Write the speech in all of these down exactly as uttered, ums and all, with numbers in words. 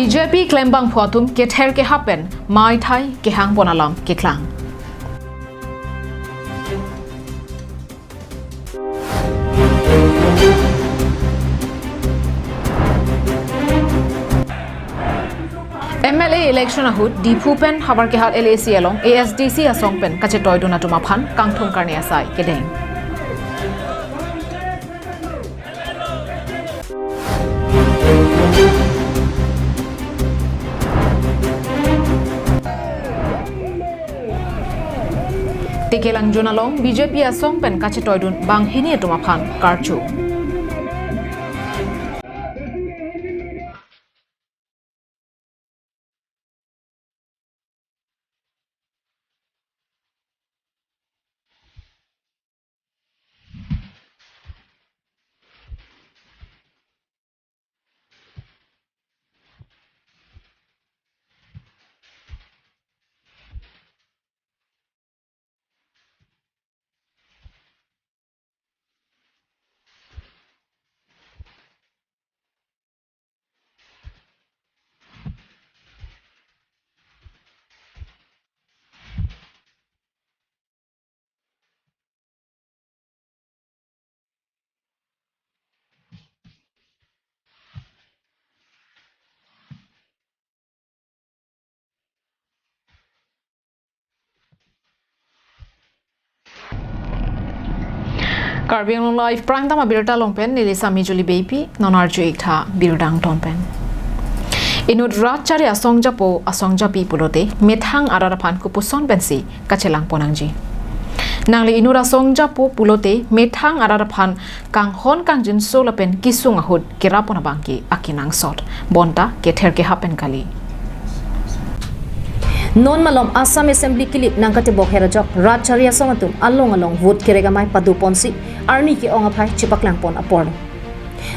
B J P klembangpo atum kether kehap pen maithai kehang pon alam keklang. M L A election ahut Diphu pen Havarkehat L A C along A S D C asong pen kachetoidun atum aphan kangthum karne asai kedeng. Tekelangjun along B J P asong pen kachetoidun banghini atum aphan karcho. Karbi Anglong Live Prime Time abirta along pen neli Sami Juli Beypi, non arju ik tha birta angton pen. Inut rat chari asong japo asong japi pulote methang arat aphan kopuson pensi kachelang pon nangji. Nangli inut asong japo pulote methang arat aphan kanghon kangjinso lapen kesung ahut kerap pon abang ke akenangsot. Bonta kether kehap pen kali. Non malom Assam Assembly kilik nangkatebok her ajok rat chari asong atum along along vote kerek amei pado ponsi arni ke-ong aphai chepaklang pon apor lo.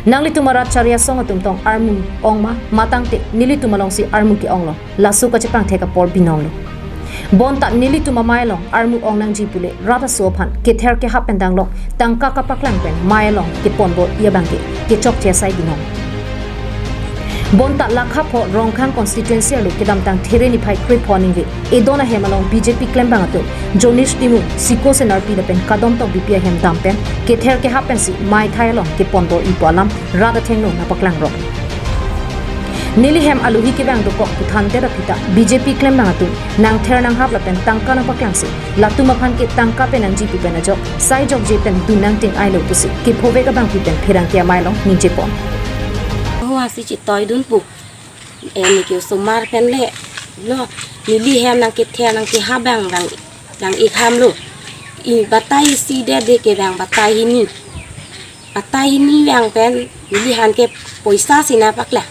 Nanglitum arat chari asong atum tong armu ong ma, matangte nelitum alongsi armu ke-ong lo, laso kachepangthek apor binong lo. Bonta nelitum amei along armu ong nangji pule rat aso aphan kether kehap pen danglok tangka kapaklang pen mei along kepon bor-i abang ke kechokche asai binong. Bonta lakha pho Rongkhang constituency arlo kedamtang There niphai krepho aningve edon ahem along B J P klembang atum Jonish Timung, Siko Senarpi lapen Kadom Tokbipi ahem dam pen kether kehap pensi maithai along kepon bor-ipo alam rat athengno nangpaklang rok. Neli hem aluhi kevang dokok puthan tera pita B J P klembang atum nangther nanghap lapen tangka nangpaklangsi latum aphan ke tangka pen nangji pu pen ajok sai jokje pen dun nangting-ai lo pusi kephovek abangpi pen pherangke amei along ningje pon. Ho asi chetoidun pu. Eni ke osomar pen le lo, neli hem nangkether nangkehap abang dang dang ik ham lo. I batai isi det de ke dang batai hini. Batai hini vang pen neli han ke poisa si nangpaklang.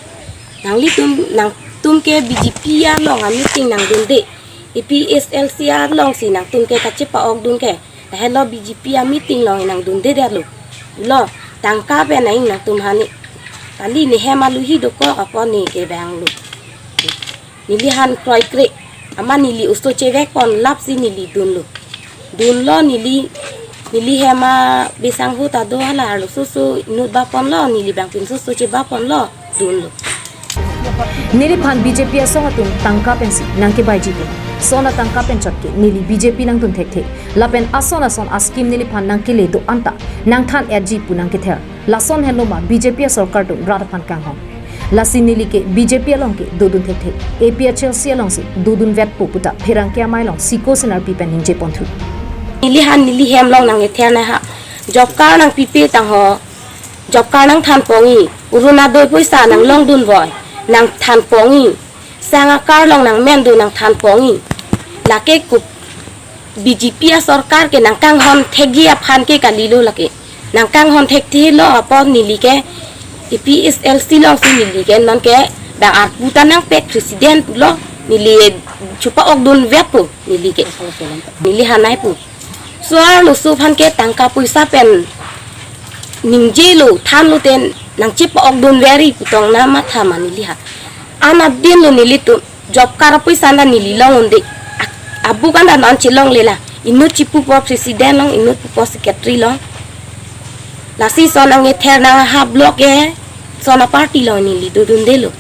Nanglitum nangtum ke B J P along a meeting nangdunde. A P H L C alongsi nangtum ke kachepa-ok dun ke. Lahelo B J P a meeting along nangdunde det lo. Lo tangka pen nang nangtum hani. Kali ne hem aluhi dokok apot ne kevang lo. Neli han kroikre. Amat neli oso chevek pon lapsi neli dunlo. Dunlo neli, neli hem abesang ahut ta do hala arlo soso inut ba ponlo, neli bang pinsoso cheba ponlo, dunlo. Neliphan B J P asong atum tangka pensi nangkebaiji pu. Lason atangka pen chot ke neli B J P nangdun thekthe. Lapen ason ason a-scheme neliphan nangkele do-an ta nangthan-etji pu nangkether. Lason henlo ma B J P asorkar atum rat aphan kanghon. Lasi neli ke B J P along ke dodun thekthe. A P H L C alongsi dodun vetpo puta pherangke amei along Siko Senarpi pen ningje ponthu. Neli han neli hem along nangkether nang ha. Job card nangpipe tangho. Job card nangthan pon-i. Orunodoi poisa nanglongdun voi. Nangthan pon-i. Sang a-card along nangmendun nangthan pon-i. Lake kup B J P asorkar ke nangkanghon thekji aphan ke kalilo lake. Nangkanghon thekthe lo apot neli ke A P H L C alongsi neli ke non ke dang arpu ta nangpek president lo neli chepa-ok dun vetpo neli ke. Neli hanai pu. Laso arloso aphan ke tangka poisa pen ningje lo thanlo ten nangchepa-ok dun veri pu tong na matha ma neli ha. Anat din lo nelitum job card apoisa anta neli long un-e. Ak-, abuk anta non chelongle la. Inut chepupo president along, inut pupo secretary along. Lasi lason nangkether nanghap lo ke lason a-party along neli dodunde lo.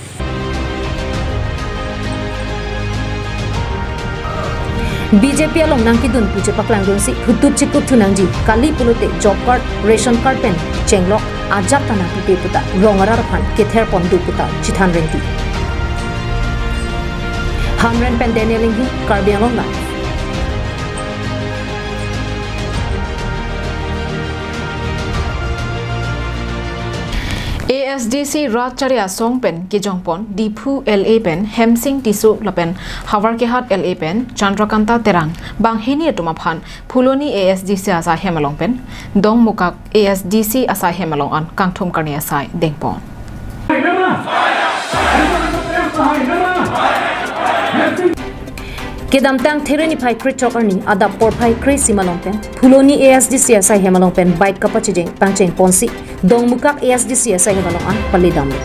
B J P along nangkedun pu chepaklangdunsi phutup chikup thu nangji, kali pulote job card, ration card pen chenglok ajat ta nangpipe puta rong arat aphan kether pon do puta chethan rengti. Hamren pen Daniel Inghi, Karbi Anglong Live. A S D C Rat Chari Asong pen kejongpon Diphu L A pen Hemsing Tisso lapen Howraghat L A pen Chandrakanta Terang banghini atum aphan Phuloni A S D C asai hem along pen Dongmukak A S D C asai hem along an kangthum karni asai dengpon. Kedamtang There niphai kre-chok arni adap porphai kre-isi malom pen Phuloni A S D C asai hem along pen bike kapachejeng pangcheng ponsi Dongmukak A S D C asai hem along an pale damlo.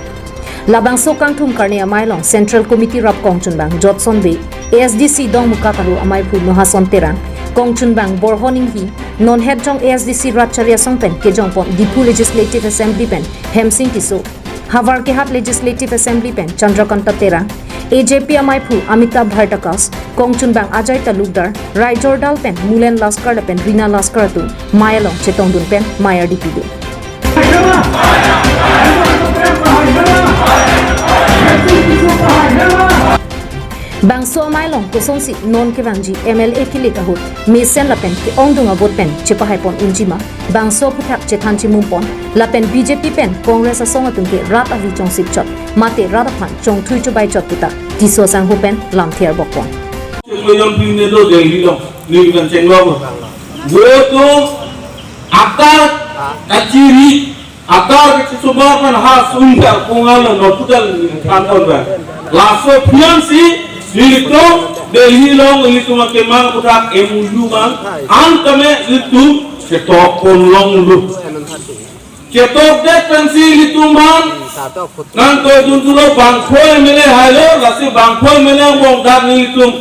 Labangso kangthum karni amei along Central Committee rap kongchunbang Jotson Bey, A S D C Dongmukak aru ameiphu Nohason Terang, kongchunbang Borhon Inghi, non het jong A S D C Rat Chari Asong pen kejongpon Diphu Legislative Assembly pen Hemsing Tisso, Howraghat Legislative Assembly pen Chandrakanta Terang, A J P ameiphu Amitabh Bhartakas, kongchunbang Ajay Talukdar, Raijor Dal pen Mulen Laskar lapen Rina Laskar atum mei along chetongdun pen mei ardi pidun. Bangso amei along kosonsi non kevangji M L A kilik ahut mesen lapen ke-ongdung a-vote pen chepahaipon unjima, bangso aphuthak chethan chimum pon, lapen B J P pen Congress asong atum ke rat avi chongsip chot mate rat aphan chongthui chobai chot puta Tisso asangho pen lamthe arbok pon. Cheklo jong pine do Delhi lo, neli kan chenglok lo. Vote to akar kachiri, akar kachisubar pen ha sungkar pungal lo noputal ni than pon ba. Laso phian si nelitum Delhi along nelitum akemang puthak M O U mang, an kame nelitum chetok pon longlo. Chetokdet pensi ilitum aphan nangtoidun thulo bangpho M L A hailo, lasi bangpho M L A angbong dak nelitum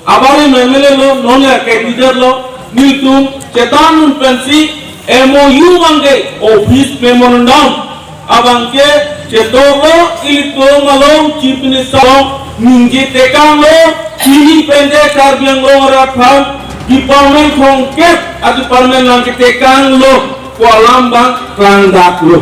abarim M L A lo, non ya candidate lo, nelitum chethan un pensi M O U abangke office memorandum abangke chetoklo, ilitum along Chief Minister along ningje tekanglo, chini pen de Karbi Anglong arat aphan department thomkep a-department nangketekanglo pu alam abang klangdaklo.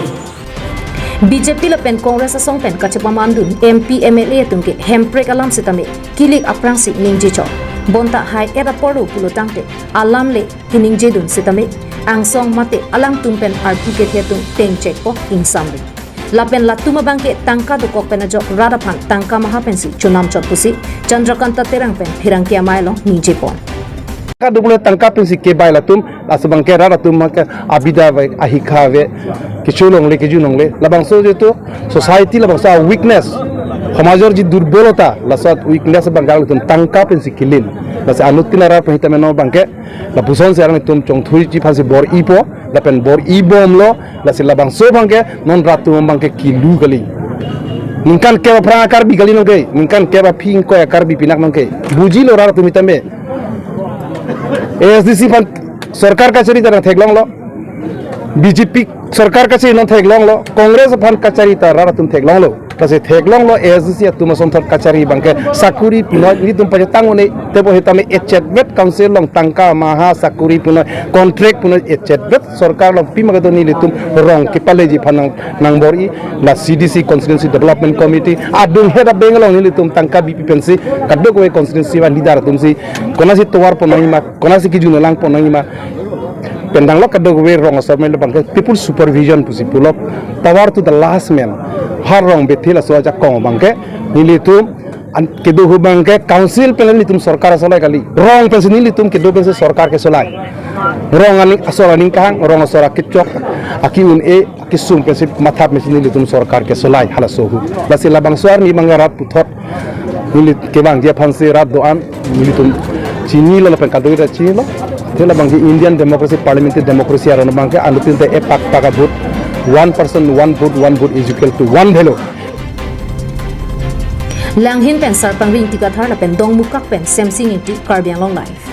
B J P lapen Congress asong pen kachepamandun M P M L A atum ke Hemprek alam setame kilik aphrangsi ningje chot. Bonta hai-et apor lo pulo tangte alam le keningjedun setame angsong mate alangtum pen arpu kethe atum tengchek po ingsamri. Lapen latum abangke tangka dokok pen ajok rat aphan tangka maha pensi chonam chot pusi Chandrakanta Terang pen pherangke amei along ningje pon. Tangka dobole tangka pensi kebai latum, laso abangke rat atum abangke abida ave, ahikha ave, kecho longle, keju longle. Labangso jitu society labangso a-weakness, somajor ji durbolota, laso weakness abangke latum tangka pensi kelin. Lasi anuttin arat pen hitame non abangke lapuson si arang itum chongthuiji aphansi bor-ipo, lapen bor-ibomlo, lasi labangso abangke non rat atum abangke kilu kali. Ningkan kep aphrang a-Karbi kali nonke, ningkan kep aphi ingkoi a-Karbi pinak nonke. Bujilo rat atum itame. A S D C aphan sorkar kachari ta nangtheklonglo. B J P sorkar kachari nangtheklonglo. Congress aphan kachari ta rat atum theklonglo. Lasi theklonglo A S D C atum asonthot kachari abangke sakuri punoi nelitum pachetang un-e, tebo hitame echetvet council along tangka maha sakuri punoi contract punoi echetvet sorkar along pima kedo nelitum rong kepaleji aphan nang, nangbor-i, la C D C Constituency Development Committee adung het abeng along nelitum tangka bipi pensi kadokave constituency a-leader atumsi konatsi tovar pon nangjima, konatsi kejun lang pon nangjima. Pen danglo kadokave rong asor melo abangke people supervision pusi pulo, tovar to the last man. Har rong bethil aso ajakong abangke nelitum an kedo ahut abangke council pen nelitum sorkar asolai kali. Rong pensi nelitum kedo pensi sorkar kesolai. Rong aning asor aning kahang, rong asor akechok, aki-un-e, akesung pensi mathap pensi nelitum sorkar kesolai halaso ahut. Lasi labangso arni abangke rat puthot neli kevangji aphansi rat do-an nelitum chinilo lapen kadokave ta chinilo. Te labangke Indian democracy, parliamentary democracy aron abangke anuttin te epak pak a-vote, one person, one vote, one vote is equal to one bhelo. Langhin pen Sarpangri Ingti Kathar lapen Dongmukak pen Semsing Ingti, Karbi Anglong Live.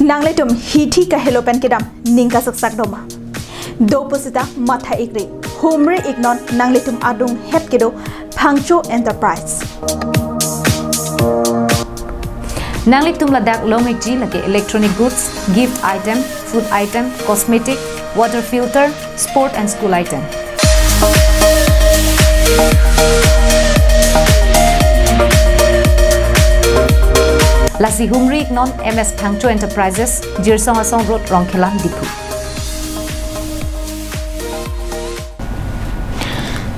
Nanglitum hithi kahelo pen kedam ning kasaksak doma? Do pusita matha ikri, humri iknon nanglitum adung het kedo Phangcho Enterprise. Nanglitum ladak long-ikji lake electronic goods, gift item, food item, cosmetic, water filter, sport and school item. Lasi humri-iknon M S Phangcho Enterprises, Jirsong Asong Road, Rongkhelan, Diphu.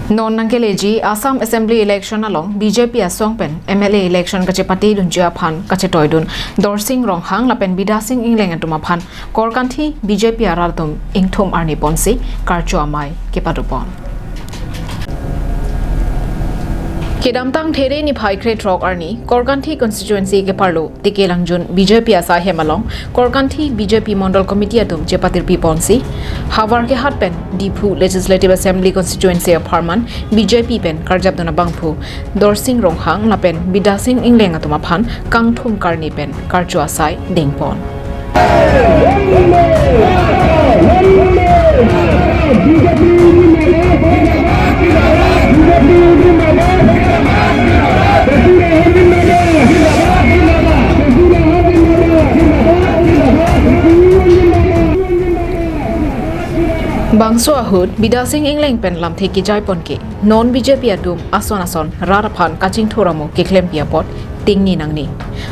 Non nangkeleji Assam Assembly Election along B J P asong pen M L A election kachepatedunji aphan kachetoidun Dorsing Ronghang lapen Bidasing Engleng atum aphan Korkanthi B J P arat atum ingthum arni ponsi karcho amei kepadopon. Kedamtang There niphai krethrok arni Korkanthi constituency keparlo Tikelangjun B J P asai hem along Korkanthi B J P Mondol Committee atum chepatirpi ponsi Howraghat pen Diphu Legislative Assembly Constituency apharman B J P pen karjapdun abangphu Dorsing Ronghang lapen Bidasing Engleng atum aphan kangthum karni pen karcho asai dengpon. Bangso ahut Bidasing Engleng pen lamthe kejai pon ke non B J P atum ason ason rat aphan kachingthur amo keklempi apot tingni nangne.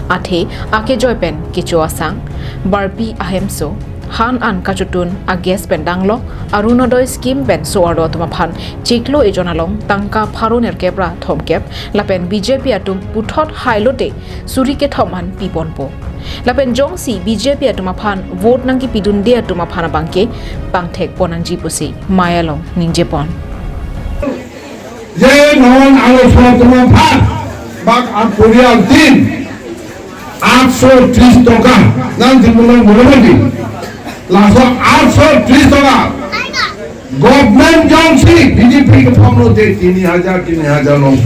Athe akejoi pen kecho asang, barpi ahemso, han an kachotun a-gas pen danglok, Orunodoi scheme pen so-arlo atum aphan chiklo ejon along tangka pharo nerkep ra thomkep, lapen B J P atum puthot hailote suri kethom an piponpo. Lapen jongsi B J P atum aphan vote nangkepidunde atum aphan abangke pangthek pon nangji pusi mei along ningjepon. Je non arloso atum aphan bak aporial tin atso tris toka nangji punon bolong di. Laso atso tris toka government jongsi B J P kethom lote tini hajar, tini hajar long.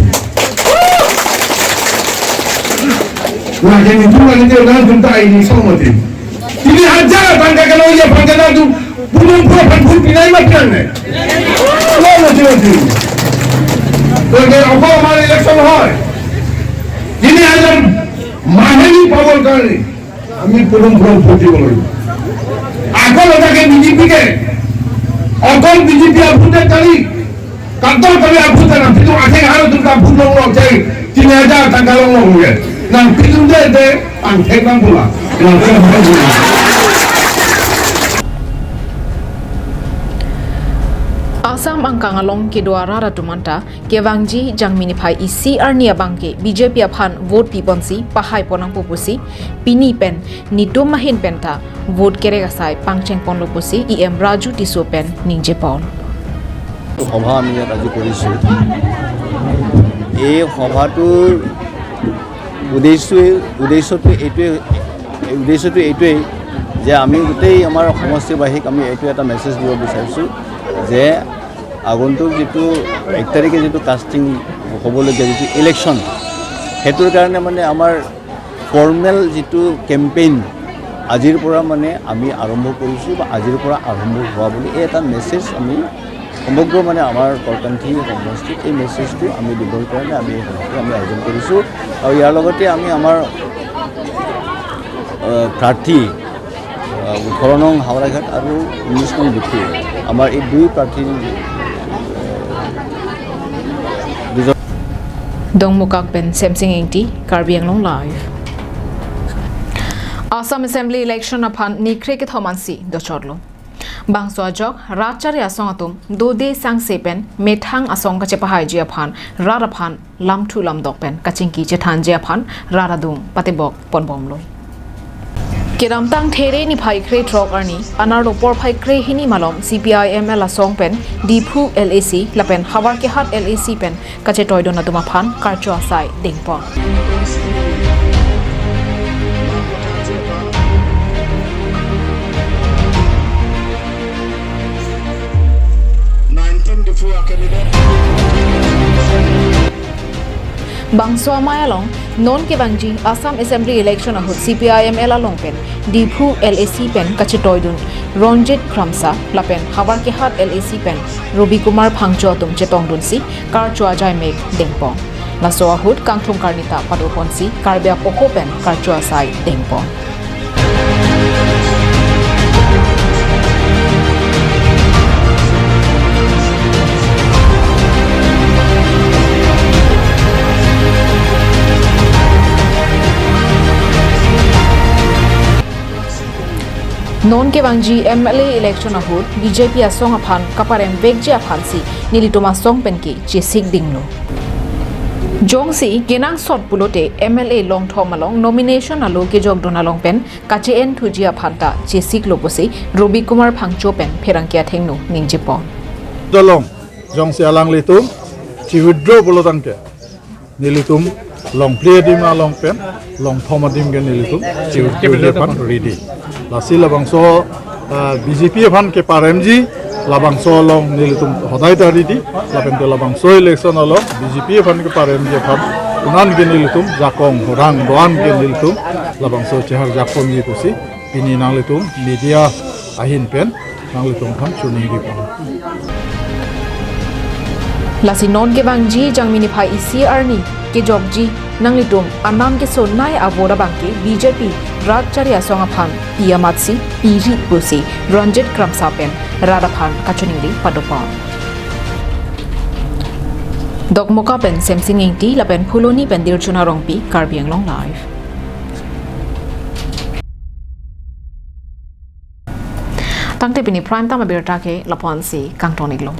Lagi ni juga ni dia nangtum ta ini sama ti. Tini hajar tangka kalau ia pakai nangtum pudum pura phan pun pinai mat kan ne. Lo lo ti ti. Lagi apa amar election hoy. Tini hajar maheni power kali. Ami pudum pura phuti boloi. Ako lo ta ke B J P ke. Ako B J P aphuti kali. Kadokave aphuti nangpidun atheng haro atum ta aphuti longlong chai. Tini hajar tangka longlong ke. Nangpidunde te pangthek nang pula. Nangpidun nang pula. Assam angkang along kedo arat atum anta kevangji Jangmi niphai isi arni abangke B J P aphan vote piponsi pahai pon nangpo pusi pini pen nitum ahin penta vote kerek asai pangcheng ponlo pusi E M Raju Tisso pen ningjepon. সভা আমি ইয়াত আজি কৰিছোঁ। এই সভাটোৰ উদ্দেশ্যই উদ্দেশ্যটো এইটোৱে উদ্দেশ্যটো এইটোৱেই যে আমি গোটেই আমাৰ সমষ্টিবাসীক আমি এইটো এটা মেছেজ দিব বিচাৰিছোঁ যে আগন্তুক যিটো এক তাৰিখে যিটো কাষ্টিং হ'বলগীয়া যিটো ইলেকশ্যন, সেইটোৰ কাৰণে মানে আমাৰ ফৰ্মেল যিটো কেম্পেইন আজিৰ পৰা মানে আমি আৰম্ভ কৰিছোঁ বা আজিৰ পৰা আৰম্ভ হোৱা বুলি এই এটা মেছেজ আমি সমগ্ৰ মানে আমাৰ কৰ্কাংখী সমষ্টিত এই মেছেজটো আমি দিবৰ কাৰণে আমি এই সভাটো আমি আয়োজন কৰিছোঁ। আৰু ইয়াৰ লগতে আমি আমাৰ, আহ, প্ৰাৰ্থী, আহ, ওঠৰ নং হাওৰাঘাট আৰু ঊনৈছ নং ডিফু আমাৰ এই দুই প্ৰাৰ্থী, আহ, দুজন Dongmukak pen Semsing Ingti, Karbi Anglong Live. Assam Assembly election aphan nikre kethom ansi dochotlo. Bangso ajok rat chari asong atum dode sangse pen methang asong kachepahaiji aphan rat aphan lamthu lamdok pen kachingki chethanji aphan rat adung patebok ponbomlo. Kedamtang There niphai krethrok arni anarlo porphai krehini malom C P I M L asong pen Diphu L A C lapen Howraghat L A C pen kachetoidun atum aphan karcho asai dengpon. Bangso amei along non kevangji Assam Assembly election ahut C P I M L along pen Diphu L A C pen kachetoidun Ranjit Kramsa lapen Howraghat L A C pen Robi Kumar Phangcho atum chetongdunsi karcho ajai mek dengpon. Laso ahut kangthum karni ta pado ponsi Karbi apoho pen karcho asai dengpon. Non kevangji M L A election ahut B J P asong aphan kaparem vekji aphansi nelitum asong penke chesik dinglo. Jongsi kenangsot pulote M L A longthom along nomination alo kejokdun along pen kache-en thuji aphan ta chesiklo pusi Robi Kumar Phangcho pen pherangke athengno ningjepon. Dolong, jongsi alanglitum chi-withdraw pulo tangke nelitum longphli adim along pen longthom adim ke nelitum chi-withdraw aphan ready. Lasi labangso, ah, B J P aphan keparemji labangso along nelitum hodai ta ready. Lapen ke labangso election along B J P aphan keparemji aphan unan ke nelitum jakong horang doan ke nelitum labangso chehar jakong ji pusi pini nanglitum media ahin pen nanglitum aphan choningri pon. Lasi non kevangji Jangmi niphai isi arni kejokji nanglitum anam kesonei avote abangke B J P rat chari asong aphan pi amatsi piri pusi Ranjit Kramsa pen rat aphan kachoningri padopon. Dokmoka pen Semsing Ingti lapen Phuloni pen Dirchuna Rongpi, Karbi Anglong Live. Tangte pini prime time abirta ke lapu-ansi kangton-iklo.